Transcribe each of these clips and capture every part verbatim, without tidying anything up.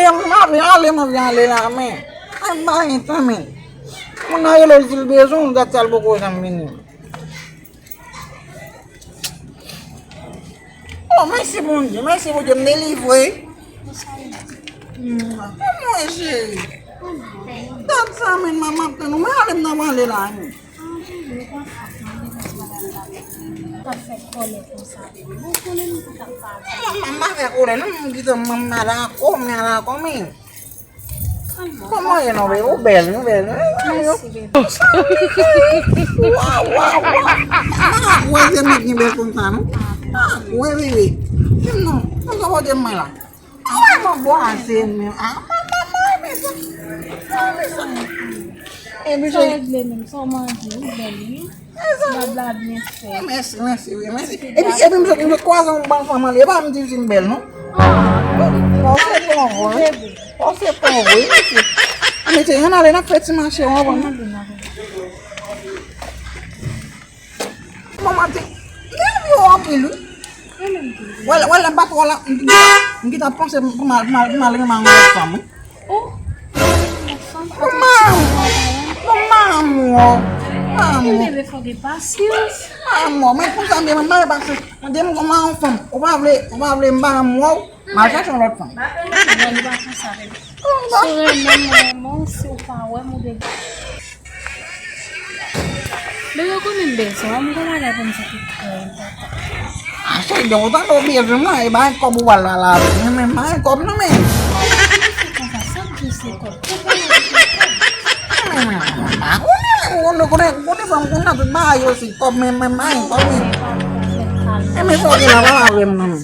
M anvi ale, m anvi ale la, men. Ay, m pa gen tan, men. Moun nan rele l, di l bezwen w, dat sa l poko janm vini. Oh, mèsi Bondye, mèsi Bondye, m delivre. Mwen, cheri. Dat sa, men, m ap tann ou, men ale m nan pale la, men. Mwen, mwen pa fè kòlè konsa, bebe. Bon, konnen nou tout ap pale. Mwen, mwen pa fè kòlè, non, m gentan, mwen, m pa dakò, m pa dakò, men. Kòman ye non, bebe? Ou bèl, ou bèl. Mèsi, bebe. Waw, waw, waw. Ah, wè, se mwen ki bèl konsa, non? Ah, wè, bebe. Menm non, konsa pote mwen la. Mwen, mwen bwase, men. Ah, mwen, mwen, mwen, men sa. Mwen, men sa. Epi, sa regle menm, sa w manje, ou bèl, wi. Blabla byen fèt. Mèsi, mèsi, wi, mèsi. Epi, epi, m sot, m sot kwaze yon bann fanm anlè. E pa m di m bèl, non. Ah, bon, se bon, wi. Bebe. Oh, se pa vre, mesye. Mesye, ann ale, n ap fè ti mache, w konprann? Ann ale, n ap fè. Manman te, men yo anpil, wi. Wè, wè, lè m pa twò la, m gentan panse pou m al, pou m al, pou m al renmen yon lòt fanm, wi. Oh, yon lòt fanm? Manman, manman, manman. Bebe, fò gen pasyans. Manman, men konsa, men manman, e pasyans. Mande m kòman yon fanm. Ou pa vle, ou pa vle m pa renmen w. M al chache yon lòt fanm. Bebe, nou pa konsa, bebe. Si w renmen m, mwen renmen w. Si w pa wè m, ou degaj. Bebe, ou konnen m bezwen w. M gon bagay pou m di ki trè enpòtan. Ah, cheri, depi w tande w bezwen m la, e pa gen kòb ou pral pale avè m. Men, men, pa gen kòb non, men. Konsa, sa k di se kòb. Ou konnen se kòb. Men, men, men, m pa konnen, men, m konnen, konnen, konnen fanm konnen tout bagay yo se kòb, men, men, pa gen kòb, men. Men, men, sa w gen la, pale avè m non, men.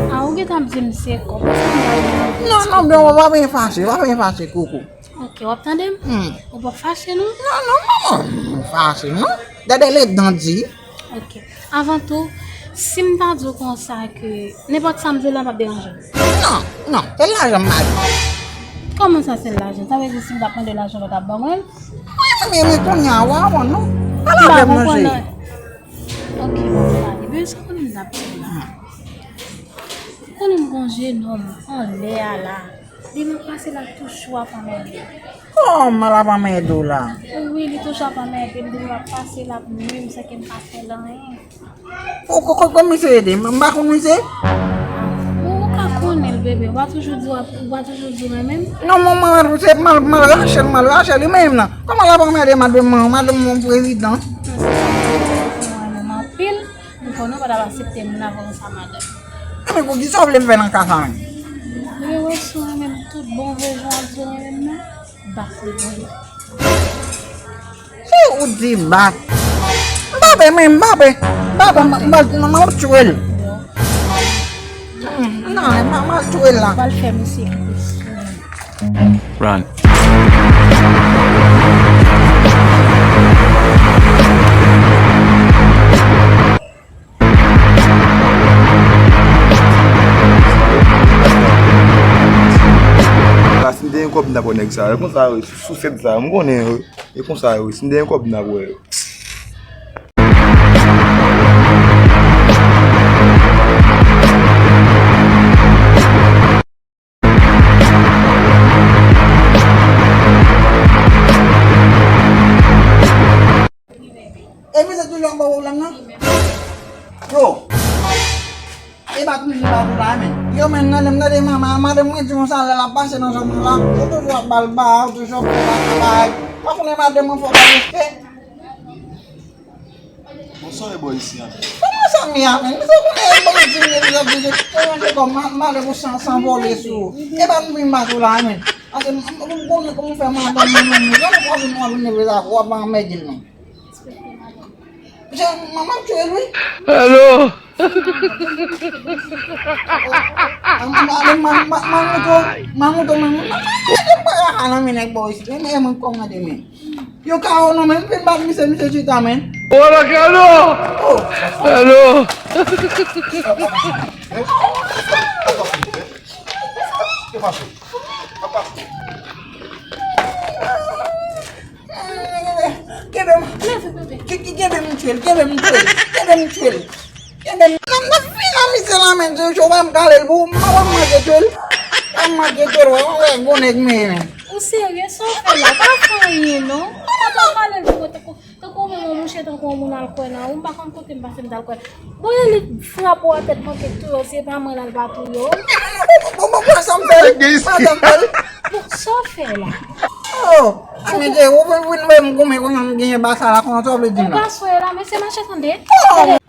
Ah, ou gentan ap di m se kòb. Èske m ba ou yon... Non, non, bebe, w pa byen fache, w pa byen fache, koukou. Ok, w ap tande m? Hmm. Ou p ap fache, non? Non, non, manman, m fache, non. Gade le dan di. Ok. Avan tou, si m ta di w konsa ke nenpòt sa m vle la, m ap deranje w? Non, non, se lajan m pa di. Kòman sa, se lajan? Sa vle di si m t ap mande w lajan, w pa t ap ban mwen l? Wi, men, men, men kounye a, w a wont, non. Pale avè m, non, cheri. Ok, bon, pale. Bebe, sa konnen m t ap di w la. Ou konnen m gon jenòm anlè a la. Li nan pase l ap toujou ap anmède m. Kòman l ap anmède w la? Wi, li toujou ap anmède m. Depi l ap pase l ap nwi m san ke m pa fè l anyen. Ou ko-, ko-, kòman misye ede? M pa konn misye. Ou, ou ka konnen l, bebe. Ou pa toujou di w ap, ou pa toujou di w renmen m. Non, manman, se mal, mal rache l, mal rache l, li menm nan. Kòman l ap anmède madanm mwen, madanm mwen prezidan? Ou renmen m anpil. M konnen w pa t ap aksepte moun avè yon sa madanm. Enben, poukisa w vle m fè nan ka sa menm? Mwen wè si w renmen m tout bon vre jan w ap di w renmen m nan, bat li pou mwen. Si ou di bat. M pa pè, men m pa pè. M pa pè, m pa, m pa, m ap tchwe l. Hmm, non, m pa, m ap tchwe l la. Ou pral fè misye plis. Run. La, si m te gen kòb, m t ap wè nèg sa yo. Konsa yo, sou sèt sa yo, m konnen yo. E konsa yo, si m te gen kòb, m t ap wè yo. E misye toujou ap ba w pwoblèm nan? Yo! E bat misye pa tou la, men. Yo, men, nan lè m tande manman, madanm mwen di konsa, lè l ap pase nan zòn nou la, yo toujou ap ba l ba, yo toujou ap fè bagay. Pa konnen madanm mwen fò pa respè. Bon, sa w ye bò isi a? Kòman sa m ye a, men? Misye konnen e bandi m ye, misye di, te ranje kò m, m ale pou san, san vole sou ou. E pa m vin bat ou la, men. Paske m, m, m konnen kòman w fè madanm mwen, men, men, jan w ap vin, w ap vin leve la, w ap anmède l, men. Jan, manman m tchwe l, wi. Hello! M, m, m, m, m, Manmouto, Manmouto, Manmouto, Manmouto, pa ka nan men nèg bò isi, men, men, mwen kòmande, men. Yo kawo non, men, vin bat misye, misye chita, men. Wala kado! Oh! Hello! Kenbe m. Ke, ke, kenbe m tchwe l, kenbe m tchwe l, kenbe m tchwe l. Kenbe m. N ap, n ap fini nan misye la, men, Jojo, w pa m kale l pou ou, m pa manje tchwe l. Kòman ke te wè, ou wè gwo nèg menm. Ou serye, sa w fè la? Pa fè anyen non. Kote w pale l pou mwen tankou, tankou ou menm yon mouche, tankou yon moun al kwè nan ou. M pa konn kote m pase m t al kwè. Bon, e li frape w a tèt manke k touye w, se pa mwen l al pa touye w. Bon, bon, bon, sa m fè l. Sa m fè l. Bon, sa w fè la? Oh, a men de, ou vin vin wè m goumen konnya m genyen basa la, konnya sa w vle di m la? Ou pa swe la, mesye mache tande. Oh.